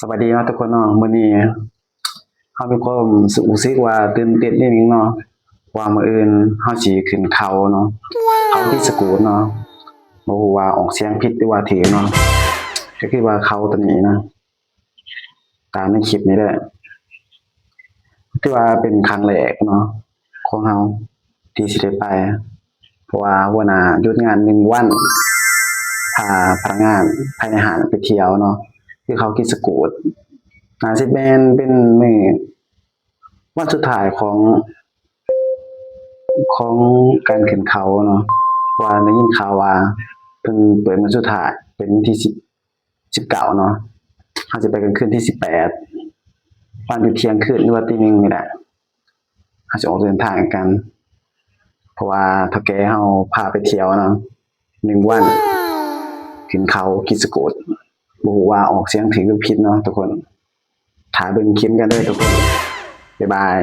ສະບາຍດີເນາະທຸກຄົນເນາະ, ມື້ນີ້ເຮົາມີຄວາມຮູ້ສຶກວ່າຕື່ນເຕັ້ນນິດໜຶ່ງເນາະ ເພາະວ່າມື້ອື່ນເຮົາຊິຂຶ້ນເຂົາເນາະ, ເຂົາຄິດສະກູດເນາະ, ບໍ່ຮູ້ວ່າອອກສຽງຜິດ ຫຼືວ່າຖືກເນາະ, ກໍຄືວ່າເຂົາຕົວນີ້ເນາະ ຕາມໃນຄລິບນີ້ເດີ. ຖືວ່າເປັນຄັ້ງແລກເນາະຂອງເຮົາທີ່ຊິໄດ້ໄປ, ເພາະວ່າຫົວໜ້າຢຸດງານໜຶ່ງວັນ ພາພະນັກງານພາຍໃນຮ້ານໄປທ່ຽວເນາະ, ຄືເຂົາຄິດສະກູດ. ໜ້າຊິແມ່ນເປັນມື້ວັນສຸດທ້າຍຂອງ ຂອງການຂຶ້ນເຂົາເນາະ, ເພາະວ່າໄດ້ຍິນຂ່າວວ່າເພິ່ນເປີດມື້ສຸດທ້າຍເປັນວັນທີສິບ ສິບເກົ້າເນາະ, ເຮົາຊິໄປກັນຄືນທີສິບແປດ ປະມານຢູ່ທ່ຽງຄືນ ຫຼືວ່າຕີໜຶ່ງນີ້ແຫຼະ, ເຮົາຊິອອກເດີນທາງກັນ ເພາະວ່າເຖົ້າແກ່ເຮົາພາໄປທ່ຽວເນາະ ໜຶ່ງວັນ ຂຶ້ນເຂົາຄິດສະກູດ. ບໍ່ຮູ້ວ່າອອກສຽງຖືກ ຫຼື ຜິດເນາະທຸກຄົນ, ຖ້າເບິ່ງຄລິບກັນເດີທຸກຄົນ. ບາຍບາຍ.